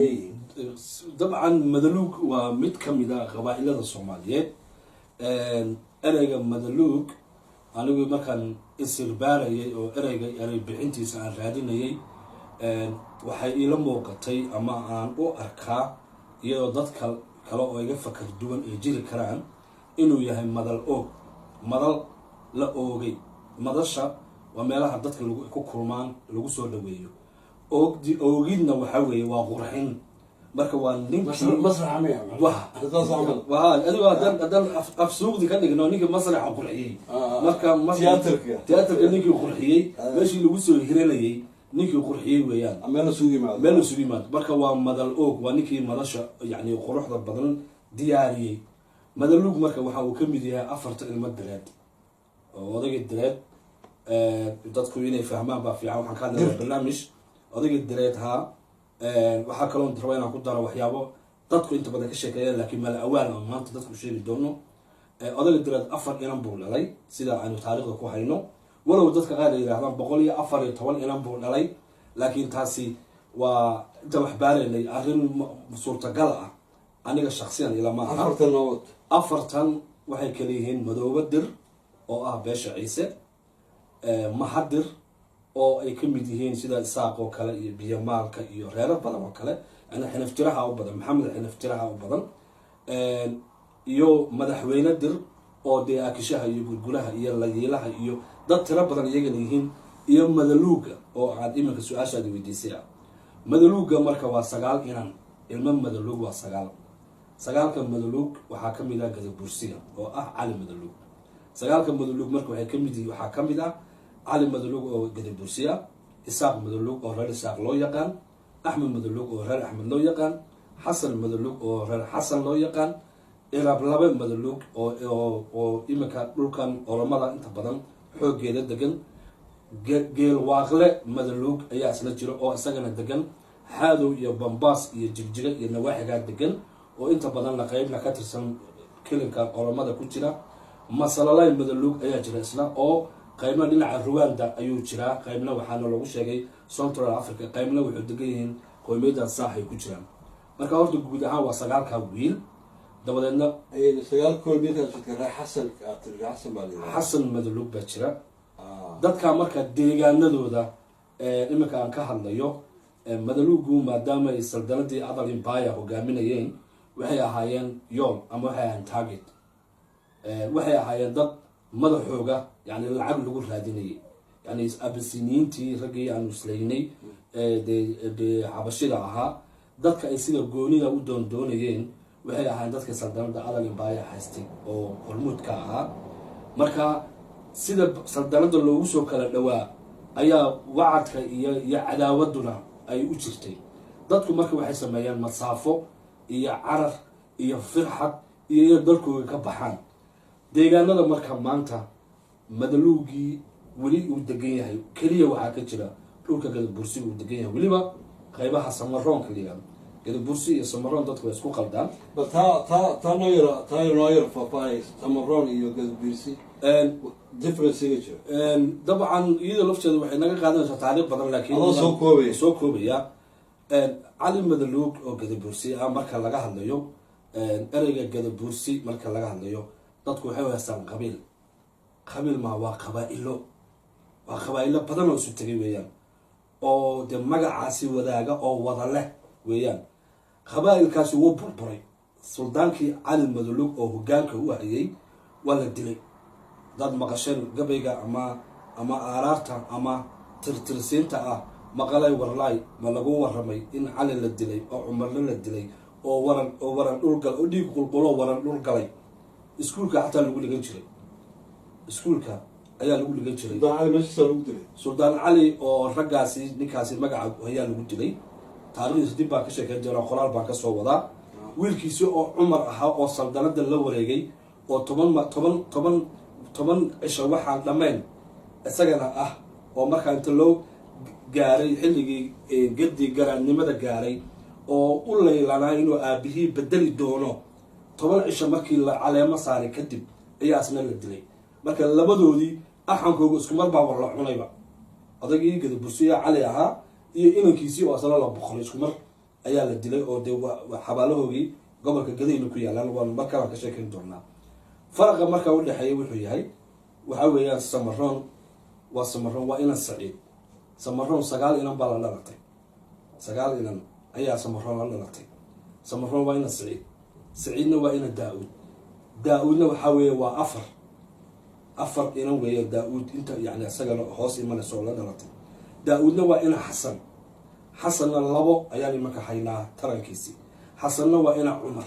Yihiin? Dabcan, Madaluug waa mid ka mid a qabaa-ilada Soomaaliyeed. Ereyga Madaluug anigu markaan isirbaarayay oo ereyga erey bixintiisa aan raadinayay, waxay iila muuqatay ama aan u arkaa, iyadoo dadka kale oo iga fakar duwan ay jiri karaan, inuu yahay madal oog, madal la oogay. Madasha waa meelaha dadka lagu ku kulmaan, lagu soo dhaweeyo. Oogdi, oogidna waxaa weeye waa qurxin. Marka waa ninkii Masraxa miya? Wah. Saas camal. Waa adigo haddaan af suuqdi ka dhigno, ninkii masraxa qurxiyey. Marka Tiyaatarka. Tiyaatarka ninkii qurxiyey, meeshii lagu soo hiranayay ninkii qurxiyey weeyaan. Meel la sugu yimaado. Meel isugu yimaado. Marka waa madal oog, waa ninkii madasha yani quruxda badan diyaariyey. Madaluug marka waxa uu ka mid yahay afarta ilmo Direed oo odayga Direed. Dadku inay fahmaan baa fiican. Waxaan ka hadlaya barnaamij odayga Direed haa. Waxaa kaloo raba inaan ku daro waxyaabo dadku inta badan ka sheekeeyaan, laakiin mala awaal aan maanta dadku sheegi doono. Odayga Direed afar inan buu dhalay, sida aynu taariikhda ku hayno, walow dadka qaar ay yidhahdaan 114 inan buu dhalay, laakiin taasi waa inta wax baaraynay arrin suurtagal ah aniga shaksiyan ilama aha. Afartan nood. Afartan waxay kala yihiin Madoobe Dir oo ah beesha Ciise, Mahadir oo ay ka mid yihiin sida Isaaq oo kale iyo Biyomaalka iyo reero badan oo kale, yani Xinaftiraha u badan, Maxamed Xinaftiraha u badan, iyo Madaxweyne Dir oo dee Akishaha iyo Gurguraha iyo Layiilaha iyo dad tiro badan iyagana yihiin, iyo Madaluuga oo aad iminka su-aashaadi weydiisay ah. Madaluuga marka waa sagaal inan. Ilmo Madaluug waa sagaal. Sagaalka Madaluug waxaa ka mid ah Gadabursiga oo ah Cali Madaluug. Sagaalka Madaluug marka waxay kamid yihiin, waxaa ka mid ah Cali Madaluug oo Gadabursiya, Isaaq Madaluug oo reer Isaaq loo yaqaan, Axmed Madaluug oo reer Axmed loo yaqaan, Xasan Madaluug oo reer Xasan loo yaqaan, Irablabe Madaluug oo iminka dhulkan Oromada inta badan xooggeeda degan, Geelwaaqle Madaluug ayaa isla jira oo isagana degan Xaadow iyo Bambaas iyo Jigjiga iyo nawaaxigaa degan, oo inta badanna qeybna ka tirsan kilinka Oromada ku jira. Masalalay Madaluug ayaa jira isna, oo qaybna dhinaca Ruwanda ayuu jiraa, qaybna waxaana lagu sheegay Central Africa, qaybna wuxuu degan yihiin qowmiyadda Saaxay ku jiraan. Marka horta guud ahaan waa sagaalka wiil. Dabadeedna Sagaal koolmiyadkaas jirta, reer Xasan aad tiri, reer Xasan baa la yidhahdaa. Xasan Madaluug baa jira. Dadka marka deegaanadooda iminka aan ka hadlayo, Madaluugu maadaama ay saldanadii Adal Empire hogaaminayeen, waxay ahaayeen yool ama waxay ahaayeen target. Waxay ahaayeen dad madaxooga yani lacag lagu raadinayay, yani Abasiniyiintii, raggii aanu islaynay dee xabashida ahaa, dadka ay sida goonida u doondoonayeen waxay ahaayeen dadka saldanada Adal Empire haystay oo hormuudka ahaa. Marka sida saldanada loogu soo kala dhowaa ayaa wacadka iyo cadaawaduna ay u jirtay. Dadku marka waxay sameeyeen masaafo iyo carar iyo firxad iyo inay dalkooga ka baxaan. Deegaanada marka maanta Madaluugii weli uu degan yahay keliya waxaa ka jira dhulka Gadabursi uu degan yahay, weliba qaybaha Samaroonka la yihahdo. Gadabursi iyo Samaroon dadku way isku qaldaan. Bal taa noo yara, taa noo yara faahfaahay, Samaroon iyo Gadabursi differencega jira. Dabcan, iyada lafteeda waxay naga qaadanaysaa taariikh badan, laakiin Adoo soo koobaya. Soo koobaya. Cali Madaluug oo Gadabursi ah marka laga hadlayo, ereyga Gadabursi marka laga hadlayo, dadku waxay u haystaan qabiil. Qabiil maa, waa qabaa-ilo, waa qabaa-ilo badan oo isu tegay weeyaan, oo dee magacaasi wadaaga oo wada leh weeyaan. Qabaa-ilkaasi wuu burburay. Suldaankii Cali Madaluug oo hogaanka u hayay waa la dilay. Dad maqasheen gabayga ama aaraarta ama tirtirsiinta ah, maqalay warlaay ma lagu waramay in Cali la dilay oo Cumarna la dilay oo waran dhulgal oo dhiig qulqulo waran dhul galay. Iskuulka xataa lagu dhigan jiray, iskuulka ayaa lagu dhigan jiray. Suldaan Cali meeshiisaa lagu dilay. Suldaan Cali oo raggaasi ninkaasi magaca ayaa lagu dilay. Taarikhdiisa dib baan ka sheekeyn doonaa, qoraal baan kasoo wadaa. Wiilkiisi oo Cumar ahaa oo saldanada la wareegay oo 10 cisho waxaan dhammayn isagana ah, oo markaa inta loo gaaray xilligii gedi garaadnimada gaaray oo u laylanaa inuu aabihii bedeli doono, 10 cisho markii la caleemo saaray kadib ayaa isna la dilay. Marka labadoodii axankooga isku mar baaba la cunayba, odaygii Gadabursiya Cali ahaa iyo inankiisii oo asna la boqoray isku mar. Ayaa la dilay oo dee waa xabaalahoogii gobolka Gadayna ku yaalaan. Waan markaa waan ka sheekeyn doonaa. Faraqa markaa udhexeeya wuxuu yahay, waxa weeyaan, Samaroon waa Samaroon, waa inan Saciid. Samaroon sagaal inan baa la dhalatay, sagaal inan ayaa Samaroon la dhalatay. Samaroon waa inan Saciid, Saciidna waa inan Daa-uud. Daa-uudna waxaa weeye waa afar, afar inan weeye Daa-uud, inta yani isagana hoos imanaysa oo la dhalatay. Daa-uudna waa ina Xasan. Xasanna labo ayaan imanka haynaa tarankiisii. Xasanna waa ina Cumar,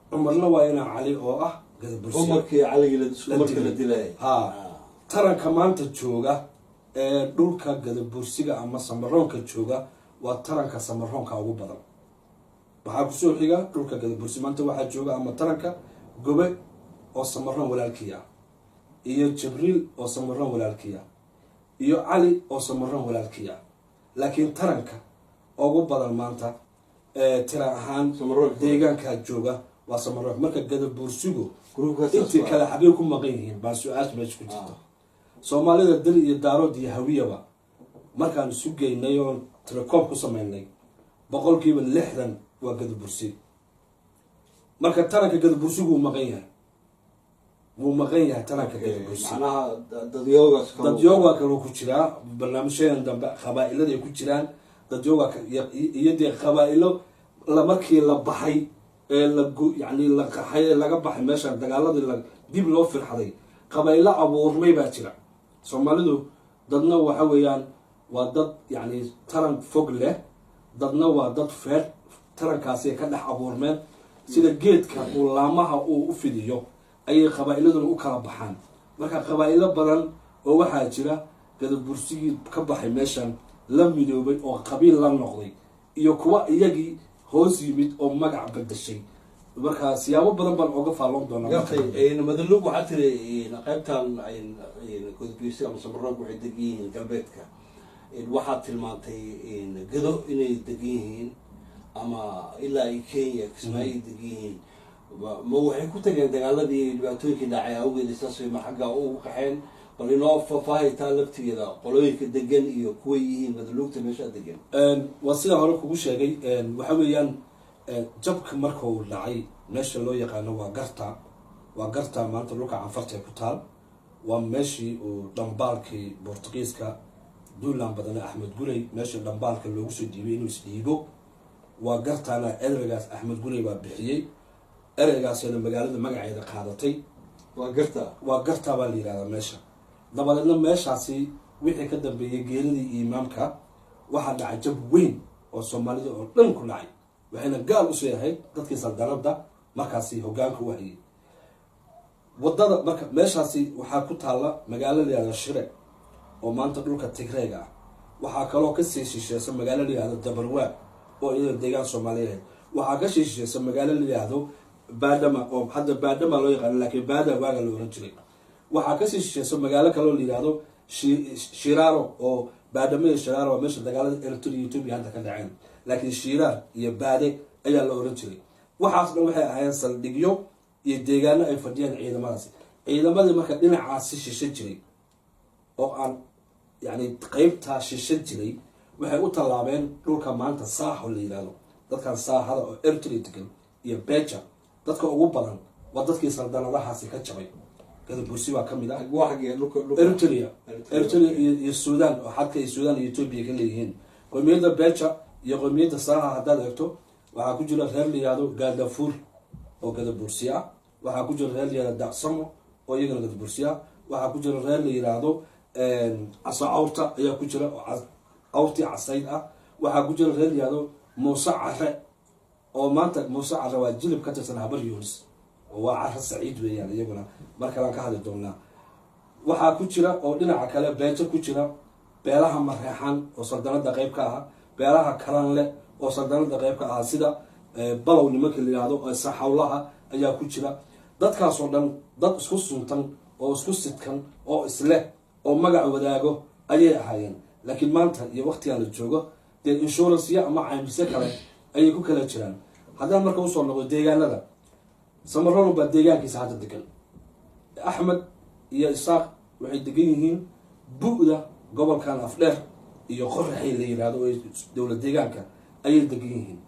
Cumarna waa ina Cali oo ah Gadabursi. Cumarkii Caligii isku markii la dilay. Ha, taranka maanta jooga ee dhulka Gadabursiga ama Samaroonka jooga waa taranka Samaroonka ugu badan. Waxaa kusoo xiga dhulka Gadabursi maanta waxaa jooga ama taranka Gobe oo Samaroon walaalkii ah, iyo Jibriil oo Samaroon walaalkii ah, iyo Cali oo Samaroon walaalkii ah. Laakiin taranka ugu badan maanta ee tira ahaan Samaroonka. deegaankaa jooga waa Samaroonka. Marka Gadabursigu Gruubkaas intii kale xaggay ku maqan yihiin baa su-aasha meesha ku jirta. Soomaalida Dir iyo Daarood iyo Hawiyaba markaan isu geynay oon tirakoob ku sameynay, 60% waa Gadabursi. Marka taranka Gadabursigu wuu maqan yahay, wuu maqan yahay taranka Gadabursi. Macnaha dadyoogaas kale. Dadyooga kaloo ku jiraa barnaamijyadan dambe, qabaa-ilada ay ku jiraan dadyooga iyo dee qabaa-ilo la markii la baxay ee la yani la qaxay ee laga baxay meeshaan, dagaaladii la dib loo firxaday, qabaa-ilo abuurmay baa jira. Soomaalidu dadna waxa weeyaan waa dad yani taran fog leh, dadna waa dad feer tarankaasi ka dhex abuurmeen. Sida geedka uu laamaha uu u fidiyo ayay qabaa-iladuna u kala baxaan. Marka qabaa-ilo badan oo waxaa jira Gadabursigii ka baxay meeshan la midoobay oo qabiil la noqday, iyo kuwa iyagii hoos yimid oo magac bedeshay. Marka siyaabo badan baan oga faalloon doonaa marka. Gartay. Madalug waxaa tiri qaybtan Gadabursi ama Samaroonka waxay degan yihiin galbeedka. Waxaad tilmaantay Gado inay degan yihiin ama ilaa ay Kenya, Kismaayo ay degan yihiin. Ma waxay ku tageen dagaaladii, dhibaatooyinkii dhacay awgeed, saas ma xagga ugu qaxeen? Bal inoo faahfaahitaa laftigeeda qolooyinka degan iyo kuway yihiin madalugta meesha degan. Waa sidaan hore kugu sheegay, waxa weeyaan jabka marka uu dhacay meesha loo yaqaano waa Garta, waa Garta maanta dhulka Canfarta ee ku taal. Waa meeshii uu dhambaalkii Bortugiiska duulaan badane Axmed Gurey, meeshii dhambaalka loogu soo dhiibay inuu isdhiibo waa Gartaana. Ereygaas Axmed Gurey baa bixiyey, ereygaasina magaalada magaceeda qaadatay. Waa Garta. Waa Garta baa la yihahdaa meesha. Dabadeedna meeshaasi wixii ka dambeeyey geeridii imaamka waxaa dhacay jab weyn oo Soomaalida oo dhan ku dhacay, waxayna gaal usoo ahayd dadkii saldanada markaasi hogaanka u hayay wadada. Marka meeshaasi waxaa ku taalla magaalo la yihahdo Shire oo maanta dhulka Tigreega ah. Waxaa kaloo kasii shisheesa magaalo la yihahdo Dabarwaa oo iyada deegaan Soomaaliyeed. Waxaa kasii shisheesa magaalo la yihahdo Baadhama, oo hadda Baadhama loo yaqaano laakiin Baada waaga la oran jiray. Waxaa kasii shisheesa magaalo kaloo la yihahdo Shiraaro, oo Baadhamo iyo Shiraaro waa meesha dagaalada Eritrea iyo Ethiopia hadda ka dhaceen, laakiin Shiraar iyo Baade ayaa la oran jiray. Waxaas dhan waxay ahaayeen saldhigyo iyo deegaano ay fadhiyaan ciidamadaasi. Ciidamadii marka dhinacaasi shisho jiray oo aan yani qeybtaa shisho jiray waxay u tallaabeen dhulka maanta Saaxo la yihahdo. Dadkan Saaxada oo Eritrea degan iyo Beja, dadka ugu badan waa dadkii saldanadahaasi ka jabay. Gadabursi baa kamid ah. Waa xaggee dhulka? Eritrea. Eritrea iyo Sudan, oo xadka ay Sudan iyo Ethiopia ka leeyihiin. Qowmiyadda Beja iyo qowmiyadda Saaha haddaad eegto, waxaa ku jira reer la yihahdo Gaadafuur oo Gadabursi ah. Waxaa ku jira reer la yihahdo Dacsamo oo iyagana Gadabursi ah. Waxaa ku jira reer la yihahdo Caso Cawrta ayaa ku jira, oo cawrtii casayd ah. Waxaa ku jira reer la yihahdo Muuse Care, oo maanta Muuse Care waa jilib ka tirsan Habar Yunis, oo waa Care Saciid weeyaan iyaguna, mar kalean ka hadli doonaa. Waxaa ku jira oo dhinaca kale Beejo ku jira beelaha Mareexaan oo saldanada qeyb ka ahaa, beelaha Karanle oo saldanada qeyb ka ahaa, sida Balow nimanka la yihahdo Saxawlaha ayaa ku jira. Dadkaasoo dhan dad isku suntan oo isku sidkan oo isleh oo magac wadaago ayay ahaayeen. Laakiin maanta iyo waqtigan la joogo dee insurance ama caymisyo kale ayay ku kala jiraan. Haddaan marka usoo noqdo deegaanada, Samaroon baa deegaankiisa hadda degan. Axmed iyo Isaaq waxay degan yihiin bu'da gobolkan Afdheer iyo Qoraxay la yihahdo oo dowlad deegaanka. ayay degan yihiin.